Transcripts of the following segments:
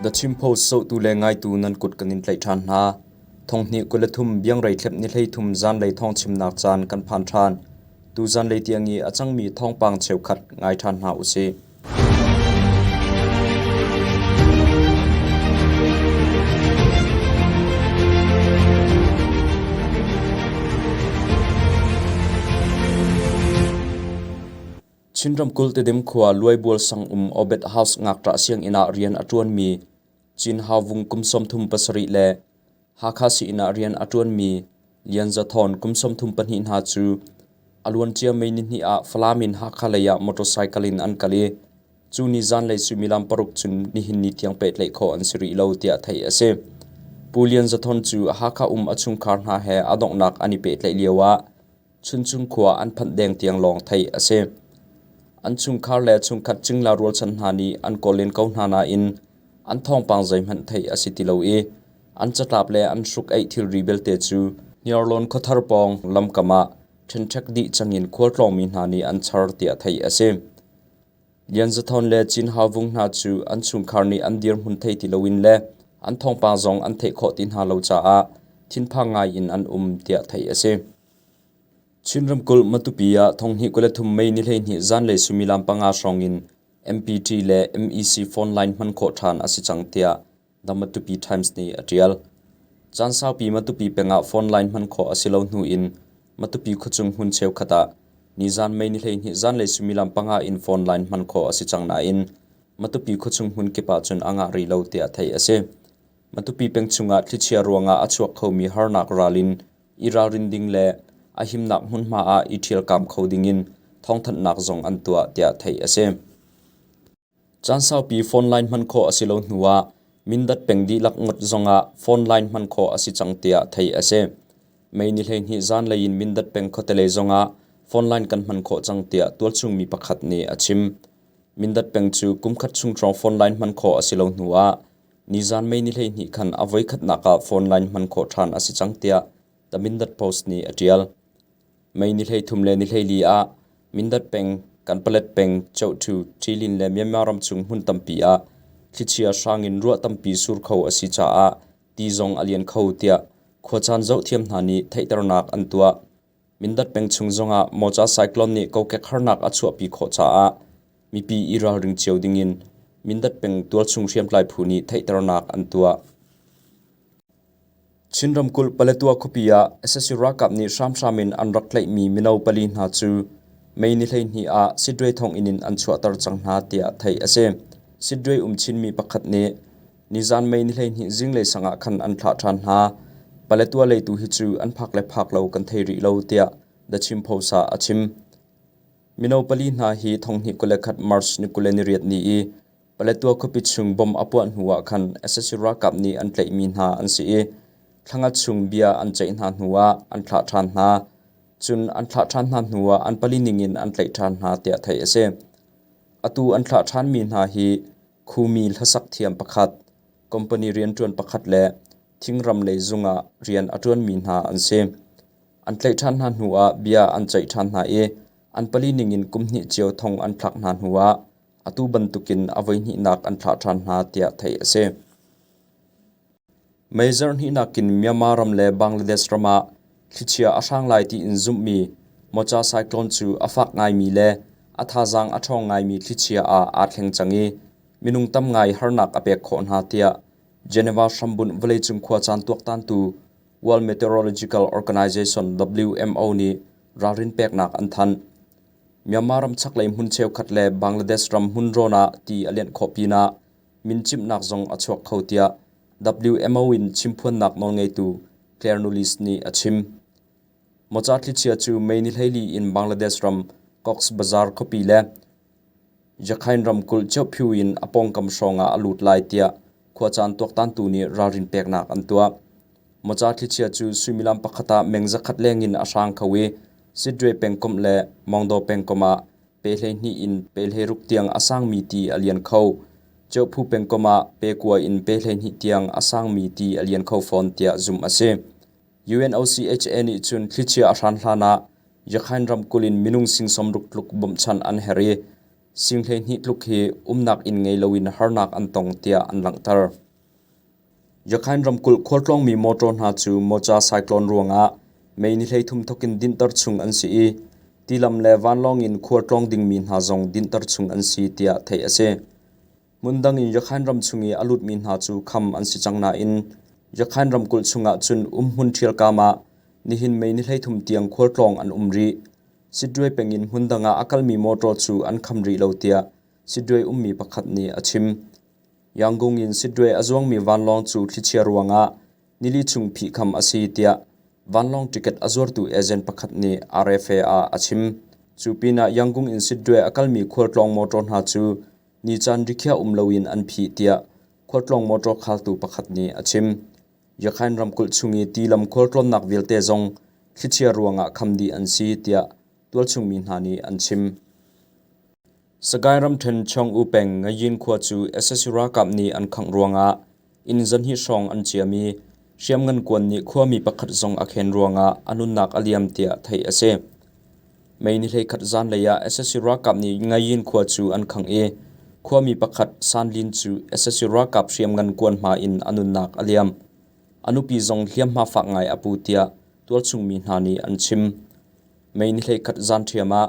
The Chin Post zohtu le ngaitu nan kut kan in tlaih ṭhan hna. Thonghnih 23 biangrei thlep ni 13 zanlei thawngchimnak caan kan phan ṭhan. Tu zanlei tiang i a cangmi thawngpang cheukhat ngai ṭhan hna usih. Chin ramkulh Tedim khua Luaibual sang um Obed House ngakṭah sianginn ah rian a ṭuanmi Cin Hau Vung kum 37 le Hakha sii-inn ah rian a ṭuanmi Lian Za Thawn kum 32 hna cu a luancia May nihnih ah Falam in Hakha lei ah motorcycle in an kal i cu ni zanlei suimilam paruk cun nihin ni tiang pehtlaih khawh an si rih lo tiah theih a si. Pu Lian Za Thawn cu Hakha um a chungkhar hna he a donghnak an i pehtlaih lio ah Chuncung khua an phanh deng tiang lawng theih a si. An chungkhar le chungkhat cingla rualchan hna nih an kawl len ko hna nain an thawngpang zeihmanh theih a si ti lo i an catlap le an hruk-eih thilri belte cu Hniarlawn khuathar pawng lamkam ah ṭhenṭhek dih cangin khualtlawngmi hna nih an char tiah theih a si. Lian Za Thawn le Cin Hau Vung hna cu an chungkhar nih an dirhmun thei ti loin le an thawngpang zong an theih khawh ti hna lo caah thinphang ngai in an um tiah theih a si. Chin ramkulh Matupi ah thonghnih 23 May ni 12 zanlei suimilam panga hrawng in MPT le MEC phone line hman khawh ṭhan a si cang tiah The Matupi Times nih a ṭial. Caan saupi Matupi peng ah phone line hman khawh a si lo hnu in Matupi khuachung hmun cheukhat ah nizan May ni 12 zanlei suimilam panga in phone line hman khawh a si cang nain Matupi khuachung hmun kip ah cun a ngah rih lo tiah theih a si. Matupi peng chungah thlichia ruangah a chuak khomi harnak ral in i ralrin ding le a himnak hmunhma ah i ṭhialkam kho dingin thawngthanhnak zong an tuah tiah theih a si. Caan saupi phone line hman khawh a si lo hnuah Mindat peng dihlak ngawt zongah phone line hman khawh a si cang tiah theih a si. May ni 12 zanlei in Mindat peng khuatelei zongah phone line kan hman khawh cang tiah tualchung mi pakhat nih a chim. Mindat peng cu kumkhat chung hrawng phone line hman khawh a si lo hnuah nizan May ni 12 khan a voikhatnak ah phone line hman khawh ṭhan a si cang tiah The Mindat Post nih a ṭial. May ni 13 le ni 14 ah Mindat peng, Kanpalet peng, Cohtu, Ṭilin le Myanmar ram chung hmun tampi ah thlichia hrang in ruah tampi sur kho a si caah ti zong a lian kho tiah khuacaan zohthiam hna nih theihternak an tuah. Mindat peng chung zongah Mocha cyclone nih kokek harnak a chuahpi khawh caah mipi i ralring cio dingin Mindat peng tualchung hriamtlai phu nih theihternak an tuah. Chin ramkulh Paletwa khuapi ah sac ralkap nih hramhram in an rak tlaihmi mino pali hna cu May ni 12 ah Sittwe thonginn in an chuahter cang hna tiah theih a si. Sittwe um Chinmi pakhat nih nizan May ni 12 zinglei sang ah khan an thlah ṭhan hna. Paletwa lei tu hi cu an phak le phak lo kan thei rih lo tiah The Chin Post ah a chim. Mino pali hna hi thonghnih 21 March ni 28 ni i Paletwa khuapi chung bomb a puah hnu ah khan sac ralkap nih an tlaihmi hna an si i thla chung bia an ceih hna hnu ah an thlah ṭhan hna. Cun an thlah ṭhan hna hnu ah an pali ning in an tlaih ṭhan hna tiah theih a si. Atu an thlah ṭhanmi hna hi Khumi hlasak thiam pakhat, company rianṭuan pakhat le thingram lei zung ah rian a ṭuanmi hna an si. An tlaih ṭhan hna hnu ah bia an ceih ṭhan hna i an pali ning in kum hnih cio thong an thlak hna hnu ah atu bantukin a voihnihnak an thlah ṭhan hna tiah theih a si. Mei zarhhnihnak in Myanmar ram le Bangladesh ram ah thlichia a hrang lai tiin zumhmi Mocha cyclone cu a fak ngaimi le a thazaang a ṭhawng ngaimi thlichia ah aa thleng cang i minung tam ngai harnak a pek khawh hna tiah Geneva hrambunh vawleicung khuacaan tuaktantu World Meteorological Organization WMO nih ralrin peknak an thanh. Myanmar ram chaklei hmun cheukhat le Bangladesh ram hmunrawn ah ti a lianh khawh pinah mincimhnak zong a chuak kho tiah WMO in chimphuannak nawlngeitu Claire Nulis nih a chim. Mocha thlichia cu May ni 14 in Bangladesh ram Cox's Bazar khuapi le Rakhine ramkulh Kyaukphyu in a pawngkam hrawngah a lut lai tiah khuacaan tuaktantu nih ralrin peknak an tuah. Mocha thlichia cu suimilam pakhat ah meng zakhat lengin a hrang kho i Sittwe pengkomh le Maungdaw pengkomh ah pe 12 in pe 16 tiang a sangmi ti a lian kho. Kyaukphu pengkomh ah pe kua in pe 12 tiang a sangmi ti a lian kho fawn tiah zumh a si. UNOCHA nih cun thlichia a hran hlanah Rakhine ramkulh in minung sing sawmruk tluk bawmhchanh an herh i. Sing 12 tluk hi umnak inn ngei loin harnak an tong tiah an langhter. Yakhain ramkulh khualtlawngmi motor hna cu Mocha cyclone ruangah May ni 33 thokin dinhter chung an si i tilam le vanlawng in khualtlawng dingmi hna zong dinhter chung an si tiah theih a si. Hmundang in Yakhain ram chung i a lutmi hna cu kham an si cang nain Yakhain ramkulh chungah cun umhmun ṭhialkam ah nihin May ni 33 tiang khualtlawng an um rih. Sittwe peng in hmundang ah a kalmi motor cu an kham rih lo tiah Sittwe ummi pakhat nih a chim. Yangon in Sittwe a zuangmi vanlawng cu thlichia ruangah nili chung phihkham a si tiah vanlawng ticket a zuartu agent pakhat nih RFA ah a chim. Cu pinah Yangon in Sittwe a kalmi khualtlawng motor hna cu ni caan rikhiah um loin an phih tiah khualtlawng motor khaltu pakhat nih a chim. Yakhain ramkulh chung i tilam khualtlawnnak vialte zong thlichia ruangah kham dih an si tiah tualchung mi hna nih an chim. Sagaing ramṭhen Chong-U peng Ngayin khua cu sac ralkap nih an khangh ruangah inn zanhnih hrawng an ciam i hriamngan kuan nih khuami pakhat zong a khen ruangah a nunnak a liam tiah theih a si. May ni 11 zanlei ah sac ralkap nih Ngayin khua cu an khangh i khuami pakhat San Lin cu sac ralkap hriamngan kuan hma in a nunnak a liam. A nupi zong hliamhma fak ngai a pu tiah tualchung mi hna nih an chim. May ni 11 zan ṭhiam ah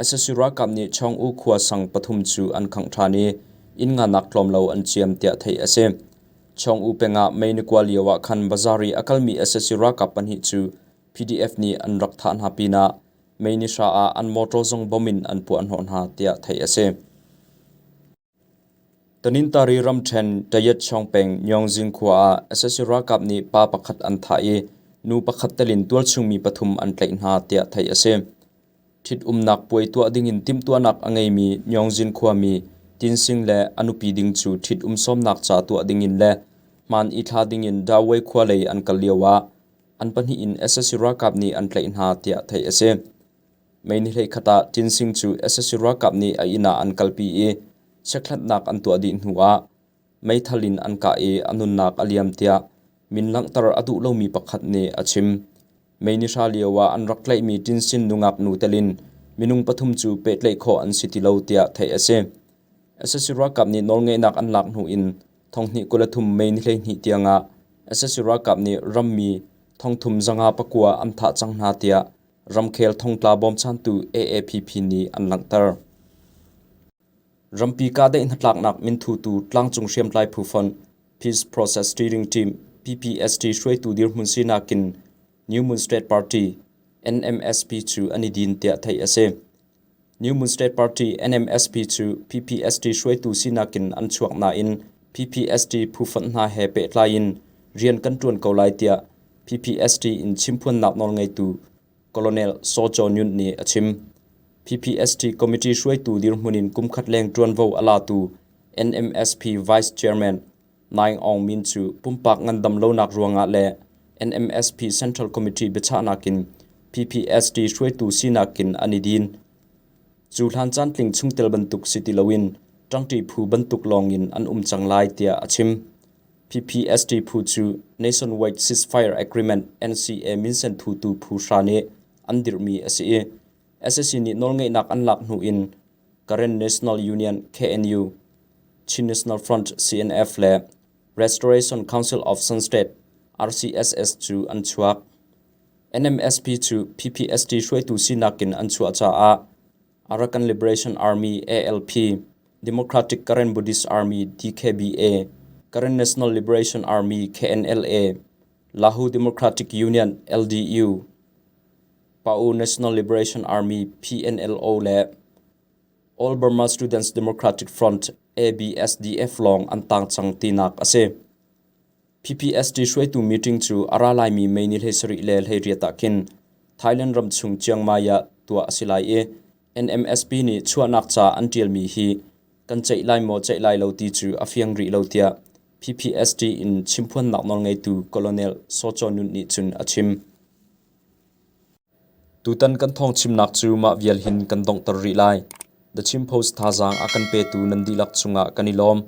sac ralkap nih Chong-U khua sang pathum cu an khangh ṭhan i inn nganak tlawm lo an ciam tiah theih a si. Chong-U peng ah May ni kua lio ah khan bazar i a kalmi sac ralkap pahnih cu PDF nih an rak thah hna pinah May ni hra ah an motor zong bom in an puahhnawh hna tiah theih a si. Tanintari ramṭhen Tayetchawng peng Nyaungzing khua ah sac ralkap nih pa pakhat an thah i nu pakhat tel in tualchung mi pathum an tlaih hna tiah theih a si. Ṭhitumnak puai tuah dingin timhtuahnak a ngeimi Nyaungzin khuami Tin Sing le a nupi ding cu ṭhitum sawmnak ca tuah dingin le hmaan i thla dingin Dawei khua lei an kal lioah an pahnih in sac ralkap nih an tlaih hna tiah theih a si. May ni 11 ah Tin Sing cu sac ralkap nih a inn ah an kalpi i chekhlatnak an tuah dih hnuah meithal in an kah i a nunnak a liam tiah min langhter a duh lomi pakhat nih a chim. May ni hra lio ah an rak tlaihmi Tin Sin nungak nu tel in minung pathum cu pehtlaih khawh an si ti lo tiah theih a si. Sac ralkap nih nawlngeihnak an lak hnu in thonghnih 23 May ni 12 tiangah sac ralkap nih rammi thongthum 509 an thah cang hna tiah ramkhel thongtla bawmchantu AAPP nih an langhter. Rampi kahdaih hnatlaknak minthutu tlangcung hriamtlai phu fonh Peace Process Steering Team PPST hruaitu dirhmun sinak in New Moon State Party NMSP cu an i din tiah theih a si. New Moon State Party NMSP cu PPST hruaitu sinak in an chuak nain PPST phu fonh hna he pehtlai in rian kan ṭuan ko lai tiah PPST in chimphuannak nawlngeitu Colonel Saw Kyaw Nyunt nih a chim. PPST committee hruaitu dirhmun in kumkhat leng ṭuanvo a latu NMSP Vice Chairman Naing Aung Min cu pumpak ngandam lonak ruangah le NMSP Central Committee biachahnak in PPST hruaitu sinak in an i din. Cu hlan caantling chungtel bantuk si ti loin ṭangṭi phu bantuk lawngin an um cang lai tiah a chim. PPST phu cu Nationwide Ceasefire Agreement NCA minsen thutu phu hra nih an dirhmi a si i sac nih nawlngeihnak an lak hnu in Karen National Union KNU, Chin National Front CNF le Restoration Council of Shan State RCSS cu an chuak. NMSP cu PPST hruaitu sinak in an chuah caah Arakan Liberation Army ALP, Democratic Karen Buddhist Army DKBA, Karen National Liberation Army KNLA, Lahu Democratic Union LDU, Pa'u National Liberation Army PNLO le All Burma Students Democratic Front ABSDF lawng an tang cang tinak a si. PPST hruaitu meeting cu a ra laimi May ni 17 le 18 ah khin Thailand ram chung Chiang Mai ah tuah a si lai i NMSP nih chuahnak ca an ṭialmi hi kan ceih lai maw ceih lai lo ti cu a fiang rih lo tiah PPST in chimphuannak nawlngeitu Colonel Saw Kyaw Nyunt nih cun a chim. Tutan kan thawngchimnak cu mah vial hin kan donghter rih lai. The Chin Post thazaang a kan petu nan dihlak cungah kan i lawm.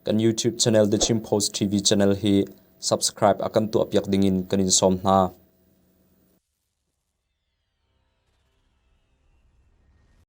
Kan YouTube channel The Chin Post TV channel hi subscribe a kan tuahpiak dingin kan in sawm hna.